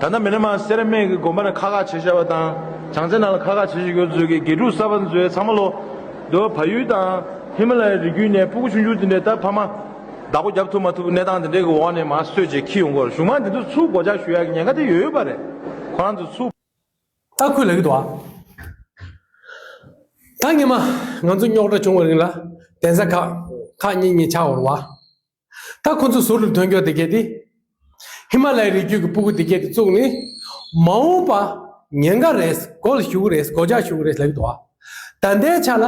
ད་ལྟ་མི་ནི་མ་སེ་ར་སྨད་ཀྱི་དགོན་པ་ནས་ཁག་ཁག་བྱེད་བཞག་པ་དང་། བྱང་རྩེ་ནང་ལ་ཁག་ཁག་བྱེད་བཞིན་ཡོད་ཚོད་ཀྱི་དགེ་ཕྲུག་གསར་པ་ཚོས་ཚང་མ་ལོ། འདི་བ་བལ་ཡུལ་དང་ཧི་མ་ལ་ཡའི་རི་རྒྱུད་ནས་སྤུ་གུ་ཆུང་ཆུང་དེ་འདྲས་ད་ཕ་མ་བདག་པོ་རྒྱབ་ཐུབ་མ་ཐུབ་གནས་སྟངས་དེ་འདྲས་ཀྱི་འོག་ནས་མར་གསོས་བྱས་འཁྱེར་ཡོང་གི་ཡོད་རེད། གཞུང་མང་དེ་ཚོ་ཚུར་སྒོ་ལྕགས་གཞུ་ཡག་གི་ཉེན་ཁ་དེ་ཡོད་ཡོད་པ་རེད། ཁོ་རང་ཚོ་ཚུར། ད་ཁོས་ལབ་ཀྱི་འདུག་ཨ། ད་སྔོན་མ་ང་ཚོ་རྙོག་དྲ་བྱུང་བའི་རིང་ལ་གདན་ས་ཁག་ཁག་གཉིས་གཉིས་ཆགས་ཡོད་རེད་བ། ད་ཁོ་ཚོ་ཟུར་དུ་ཐོན་རྒྱུ་དེ་གས་དེ། ཧི་མ་ལ་ཡའི་རི་རྒྱུད་ཀྱི་སྤུ་གུ་དེ་གས་དེ་བཙུགས་ནས་མ་འོངས་པ་ཉེན་ཁ་རེད། སྒོ་ལ་ཞུགས་རེད། སྒོ་ལྕགས་ཞུགས་རེད་ལབ་ཀྱི་འདུག་ཨ། ད་ལྟའི་ཆ་ལ་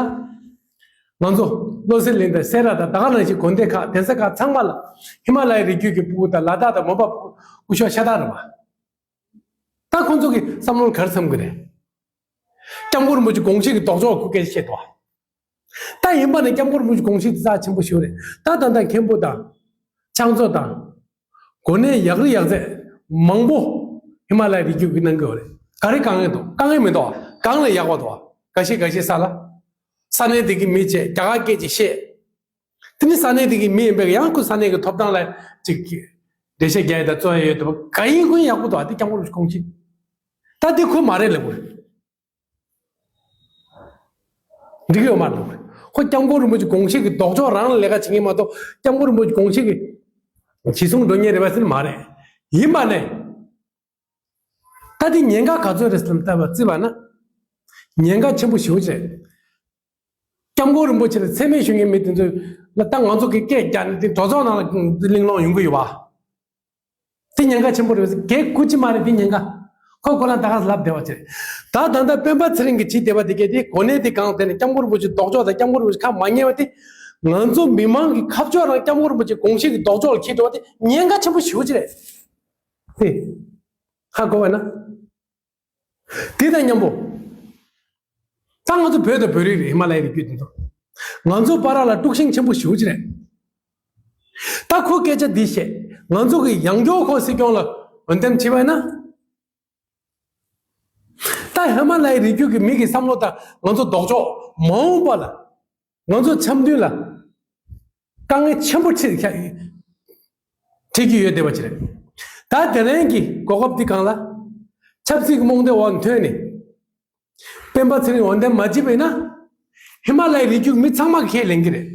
ང་ཚོ་བློ་གསལ་གླིང་དང་སེ་ར་དང་ད་ག་ནང་བཞིན་དགོན་སྡེ་ཁག་གདན་ས་ཁག་ཚང་མ་ལ་ཧི་མ་ལ་ཡའི་རི་རྒྱུད་ཀྱི་སྤུ་གུ་དང་ལ་དྭགས་དང་མོན་པ་སྤུ་གུ་ཤོར་ཤ་སྟག་རེད་བ། ད་ཁོང་ཚོ་གི་བསམ་བློར་ག་རེ་འཚམ་གི་རེད། སྐྱབས་མགོན་རིན་པོ་ཆེ་དགོངས་གཞི་གི་ལྡོག་ཕྱོགས་ཁོ་སྐད་ཆ་བཤད་འདུག་ད་ཡིན་པ་ནི་སྐྱབས་མགོན་རིན་པོ་ཆེ་དགོངས་གཞི་དེ་རྩ་ཆེན་པོ་ཞིག་རེད། ད་ད་ལྟ་མཁན་པོ་དང་། ཕྱག་མཛོད་དང་། གོ་གནས་ཡག་རི་ཡག་ཚད་མང་པོ་ཧི་མ་ལ་ཡའི་རི་རྒྱུད་ཀྱི་གནང་གི་ཡོད་རེད། ག་རེ་དཀའ་ངལ་འདུག་དཀའ་ངལ་མི་འདུག་གང་ལས་ཡག་པ་འདུག་འགའ་ཤས་འགའ་ཤས་ས་ལ། ས་གནས་དེ་གི་མི་བྱས་རྒྱ་གར་སྐད་ཅིག་བཤད། དེ་ནི་ས་གནས་དེ་གི་མི་ཡིན་པས་ཡང་ཁོ་ས་གནས་ཀྱི་ཐོབ་ཐང་ལ་ཅིག་འགྲེལ་བཤད་རྒྱག་ཡ་དང་རྩོད་ཡ་ཡོད་དུས་ག་ཡིན་ཁོ་ཡག་པོ་འདུག་ཨ་དེ་སྐྱབས་མགོན་རིན་པོ་ཆེ་དགོངས་གཞི། ད་དེ་ཁོ་མ་རེད་ལབ་དགོས། འགྲིག་གི་ཡོད་མ་རེད་ལབ་དགོས། ཁོ་སྐྱབས་མགོན་རིན་པོ་ཆེ་དགོངས་གཞི་གི་ལྡོག་ཕྱོགས་རང་ལ་ལས་ཀ་བྱེད་མཁན་མ་གཏོགས་སྐྱབས་མགོན་རིན་པོ་ཆེ་དགོངས་གཞི་གི་གཞི་བཟུང་འགྲོ་མཁན་རེད་པ་ཟེར་ན་མ་རེད། ཡིན་པ་ནས། ད་དེ་ཉེན་ཁ་ག་ཚོད་རེད་ཟེར་ལབ་བརྩིས་པ་ན། ཉེན་ཁ་ཆེན་པོ་ཞེ་པོ་ཅིག་རེད། སྐྱབས་མགོན་རིན་པོ་ཆེ་ལ་མཚན་སྨད་ཞུ་མཁན་མི་དེ་ཚོས་ལ་ད་ང་ཚོ་གི་སྐད་རྒྱག་ནས་དེ་གྲོས་ཚོགས་ནང་ལ་གླེང་སློང་ཡོང་གི་ཡོད་པ། དེ་ཉེན་ཁ་ཆེན་པོ་རེད་ཟེར་གལ་ཁུ་ཅི་མ་རེད་དེ་ཉེན་ཁ། ཁོ་ཁོ་ལ་ད་ག་ལབ་བསྡད་པ་ཅིག་རེད། ད་ད་ལྟ་སྤེན་པ་ཚེ་རིང་གི་བྱེད་བསྡད་པ་དེ་གས་དེ་གོ་གནས་དེ་གང་དེ་ནས་སྐྱབས་མགོན་རིན་པོ་ཆེ་ལྡོག་ཕྱོགས་དང་སྐྱབས་མགོན་རིན་པོ་ཆེ་ཁ་མ་ཉན་པ་དེ་ང་ཚོ་མི་མང་གི་ཁ་ཕྱོགས་རང་སྐྱབས་མགོན་རིན་པོ་ཆེ་དགོངས་གཞི་གི་ལྡོག་ཕྱོགས་ལ་འཁྱེར་འགྲོ་བ་དེ་ཉེན་ཁ་ཆེན་པོ་ཞེ་པོ་ཅིག་རེད། དེ། ཧ་གོ་བས་ན། དེ་དང་མཉམ་པོ། ད་ང་ཚོ་བོད་དང་བོད་རིགས་རེད། ཧི་མ་ལ་ཡའི་རི་རྒྱུད་དེ་ཚོ། ང་ཚོ་བར་ལ་དཀྲུག་ཤིང་ཆེན་པོ་ཞེ་པོ་ཅིག་རེད། ད་ཁོ་སྐད་ཆ་འདི་བཤད། ང་ཚོ་གི་ཡང་སྐྱོར་ཁོ་སྲིད་སྐྱོང་ལ་འོས་འདེམས་བྱས་པ་ཡིན་ན། ད་ཧི་མ་ལ་ཡའི་རི་རྒྱུད་ཀྱི་མི་གི་བསམ་བློ་དང་ང་ཚོ་ལྡོག་ཕྱོགས་མ་འོངས་པ་ལ། ང་ཚོ་འཆམ་མཐུན་ལ་དཀའ་ངལ་ཆེན་པོ་འཕྲད་འཕྲད་ཀྱི་ཡོད་བསྡད་པ་ཅིག་རེད། ད་དེ་རིང་གི་གོ་སྐབས་འདི་སྒང་ལ་ཆབ་སྲིད་ཀྱི་རྨོངས་དད་འོག་ནས་ཐོན་ནས་སྤེན་པ་ཚེ་རིང་འོས་འདེམས་མ་བྱས་པ་ཡིན་ན་ཧི་མ་ལ་ཡའི་རི་རྒྱུད་མི་ཚང་མ་གིས་ཁས་ལེན་གྱི་རེད།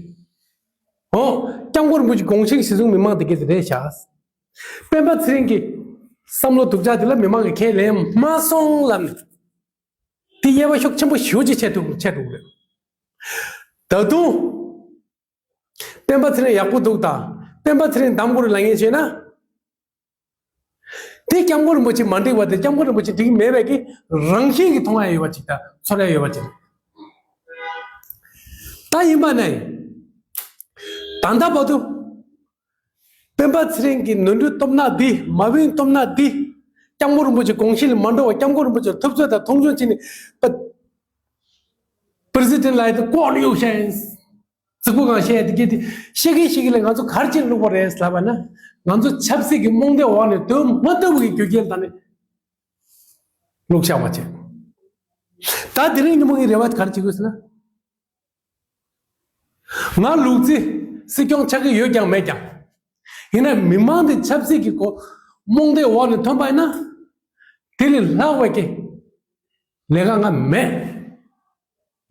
འོ། སྐྱབས་མགོན་རིན་པོ་ཆེ་དགོངས་གཞི་གཞི་བཟུང་མི་མང་དེ་གས་དེ་རེད་ཤག་སྤེན་པ་ཚེ་རིང་གི་བསམ་བློ་སྡུག་ཅག་དེ་ལ་མི་མང་གིས་ཁས་ལེན་མ་སོང་ལབ་ནས། དེ་དབྱེ་བ་ཤུགས་ཆེན་པོ་ཞེ་པོ་ཅིག་ཕྱེ་ཐུབ་ཕྱེ་ཐུབ་རེད། ད་དུང་སྤེན་པ་ཚེ་རིང་ཡག་པོ་འདུག་དང་སྤེན་པ་ཚེ་རིང་གདམ་དགོས་རེད་ལབ་མཁན་བྱས་ན། དེ་སྐྱབས་མགོན་རིན་པོ་ཆེ་མ་འགྲིག་པ་དེ་སྐྱབས་མགོན་རིན་པོ་ཆེ་འགྲིག་མེད་པའི་གི་རང་བཞིན་གྱིས་མཐོང་ཡ་ཡོད་པ་ཅིག་དང་ཚོར་ཡ་ཡོད་པ་ཅིག་ད་ཡིན་པ་ནས་ད་ལྟ་བར་དུ། སྤེན་པ་ཚེ་རིང་གི་ནོར་འཁྲུལ་སྟོབས་ན་འདི་མ་བུན་སྟོབས་ན་འདི། སྐྱབས་མགོན་རིན་པོ་ཆེ་དགོངས་གཞི་ལ་མ་འགྲོ་བ་སྐྱབས་མགོན་རིན་པོ་ཆེ་ལ་ཐུབ་ཚོད་དང་མཐོང་ཆུང་བྱས་ནས་པ། པི་རེ་སི་ཌེན་ལ་ཡི་དེ་ལྐོག་ནས་གཡུག་བཤད་ཡིན། རྫིག་པོ་གང་བཤད་དེ་གི་དེ་ཤེས་ཀྱི་ཤེས་ཀྱི་ལས་ང་ཚོ་ག་རེ་བྱས་ནས་བླུགས་པ་རེད་ལབ་པ་ན། ང་ཚོ་ཆབ་སྲིད་ཀྱི་རྨོངས་དད་འོག་ནས་སྡོད་མ་ཐུབ་པའི་རྒྱུ་རྐྱེན་དང་ནི་བླུགས་བཞག་པ་བྱས། ད་དེ་རིང་ཉིན་མོ་ངའི་རེ་བ་ག་རེ་བྱེད་དགོས་ཟེར་ན། ང་ལུག་རྫི་སྲིད་སྐྱོང་ཆགས་ཀྱི་ཡོད་ཀྱང་མེད་ཀྱང་། ཡིན་ན་མི་མང་དེ་ཆབ་སྲིད་ཀྱི་སྒོ་རྨོངས་དད་འོག་ནས་ཐོན་པ་ཡིན་ན། དེ་ལས་ལྷག་པའི་གི་ལས་ཀ་ང་མེད།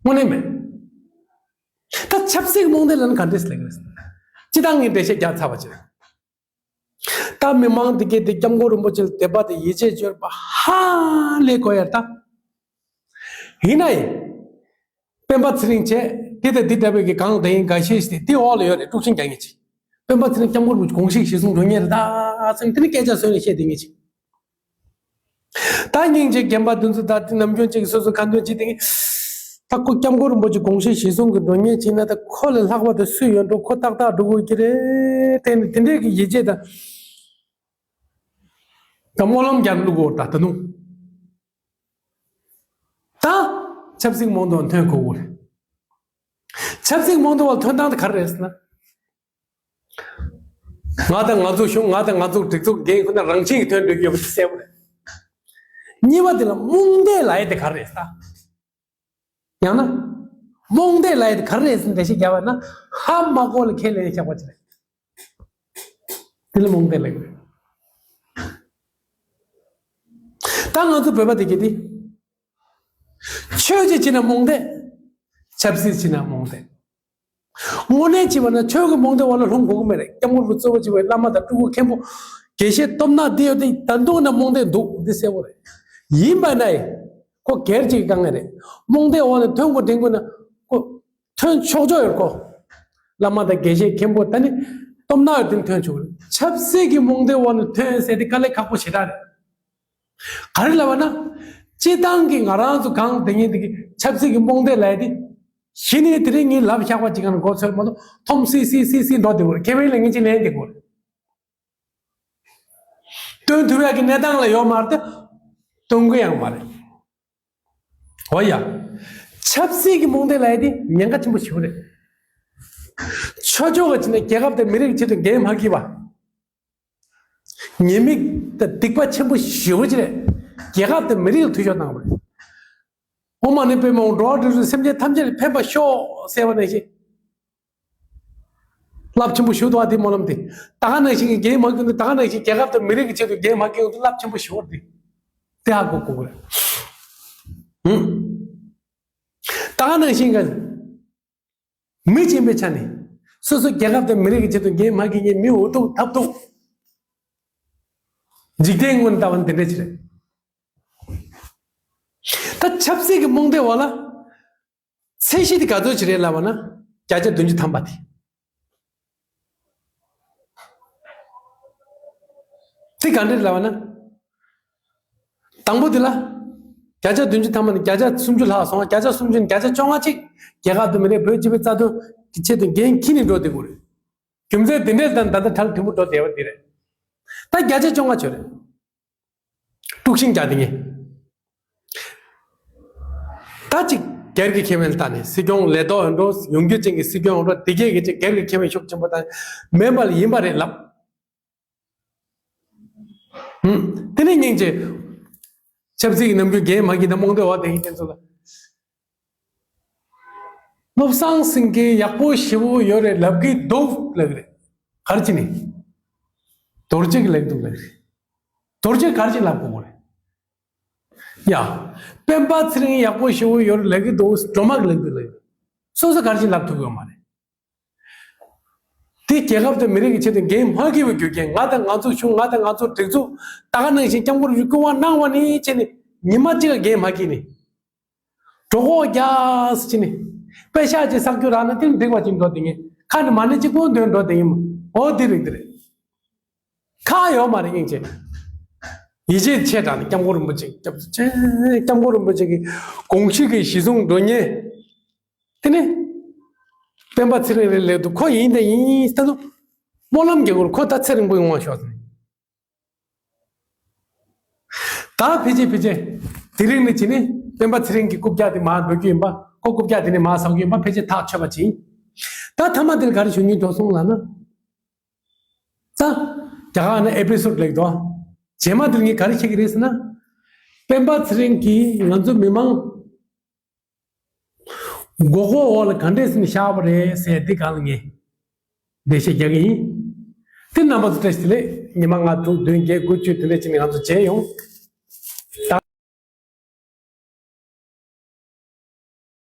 དངོས་གནས་མེད། ད་ཆབ་སྲིད་ཀྱི་རྨོངས་དད་ལབ་ན་ག་འདྲས་ལབ་ཀྱི་རེད། སྤྱི་བཏང་གི་འགྲེལ་བཤད་རྒྱག་ཚར་བ་ཅིག་རེད། ད་མི་མང་འདི་གས་དེ་སྐྱབས་མགོན་རིན་པོ་ཆེ་ལ་དད་པ་དང་ཡིད་ཆེས་བཅོལ་བ་ཧ་ལས་དགོས་ཡ་ད། ཡིན་ན་ཡང་། སྤེན་པ་ཚེ་རིང་བྱས་དེ་དང་དེ་འདྲ་བའི་གི་གང་དེ་ཡིན་འགའ་ཤས་ཤིག་དེ་འོག་ལ་ཡོད་རེད། དཀྲུག་ཤིང་རྒྱག་མཁན་ཅིག་སྤེན་པ་ཚེ་རིང་སྐྱབས་མགོན་རིན་པོ་ཆེ་དགོངས་གཞི་གཞིར་བཟུང་འགྲོ་མཁན་རེད་ད་ཟེར་ནས་དེ་ནི་སྐད་ཆ་བཟོས་ནས་བཤད་བསྡད་མཁན་ཅིག་ད་སྙིང་རྗེ་རྒན་པ་དེ་ཚོ་ད་དེ་ནམ་རྒྱུན་གཅིག་སོ་སོ་ཁ་འདོན་བྱེད་དེ། ད་ཁོ་སྐྱབས་མགོན་རིན་པོ་ཆེ་དགོངས་གཞི་གཞིར་བཟུང་གི་འགྲོ་མཁན་བྱེད་ན་ད་ཁོ་ལས་ལྷག་པ་དེ་སུ་ཡོད་འགྲོ། ཁོ་ཏག་ཏག་འགྲོ་དགོས་ཀྱི་རེད། དེ་ནི་དེ་འདྲས་ཀྱི་ཡིད་ཆེས་དང་། ད་སྨོན་ལམ་རྒྱག་བླུག་གོ་ད་ད་དུང་། ད་ཆབ་སྲིད་རྨོངས་དད་ཐོན་དགོས་གོ་རེད། ཆབ་སྲིད་རྨོངས་དད་བ་ཐོན་སྟངས་དེ་ག་རེ་རེད་ཟེར་ན། ང་དང་ང་ཚོ་གཞུང་ང་དང་ང་ཚོ་སྒྲིག་འཛུགས་འགན་ཁོ་ན་རང་བཞིན་གྱིས་ཐོན་འགྲོ་གི་ཡོད་པ་དེ་གསལ་པོ་རེད། གཉིས་པ་དེ་ལ་རྨོངས་དད་ལབ་ཡ་དེ་ག་རེ་རེད་ཟེར། ཡང་ན། རྨོངས་དད་ལབ་ཡ་དེ་ག་རེ་རེད་ཟེར་འགྲེལ་བཤད་རྒྱབ་པ་ན་ཧ་མ་གོ་ལ་ཁས་ལེན་བཞག་པ་ཅིག་རེད། དེ་ལ་རྨོངས་དད་ལབ་ཡ་རེད། ད་ང་ཚོ་བོད་པ་དེ་གི་དེ། ཆོས་ཀྱི་ཕྱི་ན་རྨོངས་དད། ཆབ་སྲིད་ཕྱི་ན་རྨོངས་དད། དངོས་གནས་བྱས་པ་ན་ཆོས་ཀྱི་རྨོངས་དད་བ་ལ་ལྷུང་དགོས་ཀྱི་མེད་རེད། སྐྱབས་མགོན་རིན་པོ་ཆེ་གཙོ་བོ་བྱས་པའི་བླ་མ་དང་སྤྲུལ་སྐུ་མཁན་པོ་དགེ་བཤེས་སྟོབས་ན་འདི་ཡོད་དེ་ད་དུང་ན་རྨོངས་དད་འདུག་འདི་གསལ་པོ་རེད། ཡིན་པ་ན་ཡང་ཁོ་སྒེར་གཅིག་གི་དཀའ་ངལ་རེད། རྨོངས་དད་འོག་ནས་ཐོན་དགོས་དྲན་དགོས་ན་ཁོ་ཐོན་ཆོག་ཆོག་ཡོད་ཁོ། བླ་མ་དང་དགེ་བཤེས་མཁན་པོ་ད་ནི་སྟོབས་ན་ཡོད་དེ་ཐོན་ཆོག་རེད། ཆབ་སྲིད་ཀྱི་རྨོངས་དད་འོག་ནས་ཐོན་ཟེར་དེ་དཀའ་ལས་ཁག་པོ་ཞེ་དྲག་རེད། ག་རེ་ལབ་པ་ན། སྤྱི་བཏང་གི་ང་རང་ཚོ་གང་དེ་ཉིད་དེ་གི་ཆབ་སྲིད་ཀྱི་རྨོངས་དད་ལབ་ཡ་དེ། གཞི་ནས་དེ་རིང་ངས་ལབ་བཞག་པ་ཅིག་གང་མགོ་ཚོས་མ་གཏོགས་ཐོམ་སི་སི་སི་སི་འགྲོ་བསྡད་དགོས་རེད། ཁེ་ཕན་ལ་ངེས་ཅིག་ལེན་བསྡད་དགོས་རེད། སྟོན་ཐུབ་ཡག་གི་གནས་སྟངས་ལ་ཡོད་མ་རེད་དེ། སྟོན་གི་ཡང་མ་རེད། འོ་ཡ། ཆབ་སྲིད་ཀྱི་རྨོངས་དད་ལབ་ཡ་དེ་ཉེན་ཁ་ཆེན་པོ་ཞེ་པོ་རེད། ཆོས་ཕྱོགས་ཀྱི་ཆ་ནས་རྒྱལ་ཁབ་དང་མི་རིགས་ཀྱི་ཆེད་དུ་འགན་མ་འཁྱེར་བ། ཉེས་དམིགས་དང་སྡིག་པ་ཆེན་པོ་ཞེ་པོ་ཅིག་རེད། རྒྱལ་ཁབ་དང་མི་རིགས་ལ་འཐུས་ཤོར་བཏང་བ་རེད། ཨོཾ་མ་ཎི་པདྨེ་ཧཱུྃ། འགྲོ་བ་རིགས་དྲུག་སེམས་ཅན་ཐམས་ཅད་ལ་ཕན་པར་ཤོག་ཟེར་བ་ནང་བཞིན། རླབས་ཆེན་པོ་ཞིག་འདུག་བ་དེ་སྨོན་ལམ་དེ། ད་ག་ནང་བཞིན་གྱི་རྒན་མ་ཀུན་ཏུ་ད་ག་ནང་བཞིན་རྒྱལ་ཁབ་དང་མི་རིགས་ཀྱི་ཆེད་དུ་རྒན་མ་ཀུན་ཏུ་རླབས་ཆེན་པོ་ཞིག་འོར་དེ། དེ་ཧ་གོ་དགོས་རེད། ཧུམ། ད་ག་ནང་བཞིན་གྱི། མི་གཅིག་པའི་ཆ་ནས་སོ་སོ་རྒྱལ་ཁབ་དང་མི་རིགས་ཀྱི་ཆེད་དུ་འགན་མ་འཁྱེར་མཁན་མི་འུ་ཐུག་ཐབས་སྡུག་འཇིག་རྟེན་ངོས་ནས་ལྟ་བ་ནི་དེ་འདྲ་ཅིག་རེད། ད་ཆབ་སྲིད་ཀྱི་རྨོངས་དད་འོག་ལ་ཚད་གཞི་དེ་ག་ཚོད་ཅིག་རེད་ལབ་པ་ན་བརྒྱ་ཆ་བདུན་ཅུ་ཐམ་པ་དེ། དེ་ག་འདྲ་རེད་ལབ་པ་ན། དང་པོ་དེ་ལ། བརྒྱ་ཆ་བདུན་ཅུ་ཐམ་པ་ནས་བརྒྱ་ཆ་སུམ་ཅུ་ལྷག་སོང་། བརྒྱ་ཆ་སུམ་ཅུ་ནས་བརྒྱ་ཆ་བཅོ་ལྔ་ཅིག་རྒྱལ་ཁབ་དང་མི་རིགས་བོད་སྤྱི་པའི་རྩ་དོན་གྱི་ཆེད་དུ་འགན་འཁྱེར་ནས་འགྲོ་བསྡད་དགོས་རེད། རྒྱུ་མཚན་དེ་འདྲས་དང་ད་ལྟ་ཁྲལ་མཐུན་པོ་འགྲོ་བསྡད་པ་འདི་རེད། ད་བརྒྱ་ཆ་བཅོ་ལྔ་ཆོད་རེད། དཀྲུག་ཤིང་རྒྱག་བསྡད་མཁན། ད་ཅིག་སྒེར་གྱི་ཁེ་ཕན་ལ་བལྟས་ནས་སྲིད་སྐྱོང་ལས་ཐོག་འགྲོ་ཡོང་རྒྱུ་ཅན་གྱི་སྲིད་སྐྱོང་འགྲོ་དེ་གས་ཀྱི་ཅིག་སྒེར་གྱི་ཁེ་ཕན་ཤུགས་ཆེན་པོ་དང་མེད་པ་ལ་ཡིན་པ་རེད་ལབ། ཧུམ། དེ་ནས་སྙིང་རྗེ། ཆབ་སྲིད་ཀྱི་ནམ་རྒྱུན་འགན་མ་འཁྱེར་ན་རྨོངས་དད་འོག་དེ་ཡིན་དེ་ཚོ་ལ། བློ་བཟང་སེང་གེ་ཡག་པོ་ཞེ་པོ་ཡོད་རེད་ལབ་ཀྱི་འདུག་ལབ་ཀྱི་རེད། ག་རེ་བྱས་ནས། རྡོ་རྗེ་གིས་ལབ་ཀྱི་འདུག་ལབ་ཀྱི་རེད། རྡོ་རྗེ་ག་རེ་བྱས་ལབ་དགོས་རེད། ཡ། སྤེན་པ་ཚེ་རིང་ཡག་པོ་ཞེ་པོ་ཡོད་རེད་ལབ་ཀྱི་འདུག་སྒྲོལ་མ་གིས་ལབ་ཀྱི་འདུག་ལབ་ཀྱི་རེད། སོ་སོ་ག་རེ་བྱས་ལབ་ཐུབ་ཀྱི་ཡོད་མ་རེད། དེ་རྒྱལ་ཁབ་དང་མི་རིགས་ཀྱི་ཆེད་དུ་འགན་མ་འཁྱེར་བའི་རྒྱུ་རྐྱེན། ང་དང་ང་ཚོ་གཞུང་། ང་དང་ང་ཚོ་སྒྲིག་འཛུགས། ད་ག་ནང་བཞིན་སྐྱབས་མགོན་རིན་པོ་ཆེས་སྐུ་དབང་གནང་བ་ནས་བྱས་ནས་ཉི་མ་གཅིག་ལ་འགན་མ་འཁྱེར་ནས། གྲོད་ཁོག་རྒྱགས་བྱས་ནས། པེ་ཤག་ཅིག་བསགས་རྒྱུ་རག་ན་དེ་ལ་འགྲིག་པ་ཅིག་འགྲོ་བསྡད་མཁན། ཁ་ནས་མ་ཎི་གཅིག་པོ་འདོན་འགྲོ་བསྡད་མཁན། འོ་དེ་རིགས་དེ་རེད། ཁག་ཡོད་མ་རེད་སྙིང་རྗེ། ཡིད་ཆེས་ཆེ་དྲགས་ནས་སྐྱབས་མགོན་རིན་པོ་ཆེ་སྐྱབས་སུ་མཆི། སྐྱབས་མགོན་རིན་པོ་ཆེ་གི་དགོངས་གཞི་གི་གཞི་བཟུང་འགྲོ་མཁན། དེ་ནས་སྤེན་པ་ཚེ་རིང་རེད་ལབ་དུས་ཁོ་ཡིན་དང་ཡིན་ད་དུང་སྨོན་ལམ་རྒྱག་དགོས། ཁོ་ད་ཚེ་རིང་པོ་ཡོང་བ་ཤོག་ཟེར། ད་ཕལ་ཆེར་ཕལ་ཆེར་དེ་རིང་ནས་བྱས་ནས་སྤེན་པ་ཚེ་རིང་གི་རྐུབ་བཀྱག་དེ་མར་འགྲོ་རྒྱུ་ཡིན་པ། ཁོ་རྐུབ་བཀྱག་དེ་ནས་མར་ཟག་རྒྱུ་ཡིན་པ་ཕལ་ཆེར་ཐག་ཆོད་པ་ཅིག་ད་མཐའ་མ་དེར་ག་རེ་ཞུ་སྙིང་འདོད་སོང་ལབ་ན། ད་རྒྱ་གར་ནས་ཨེ་པི་སོ་ཌི་ལེགས་དོ། རྗེས་མ་དེར་ངས་ག་རེ་བཤད་ཀྱི་རེད་ཟེར་ན། སྤེན་པ་ཚེ་རིང་གིས་ང་ཚོ་མི་མང་ མགོ་སྐོར་འོག་ལ་ག་འདྲས་ཟེར་ནས་བཞག་པ་རེད་ཟེར་འདི་གང་ལ་ངས་འགྲེལ་བཤད་རྒྱག་གི་ཡིན། དེ་རྣམ་པ་ཚོ་བཀྲ་ཤིས་བདེ་ལེགས། ཉི་མ་ལྔ་དྲུག་བདུན་བརྒྱད་དགུ་བཅུ་དེ་འདྲས་བྱས་ནས་ང་ཚོ་མཇལ་ཡོང་།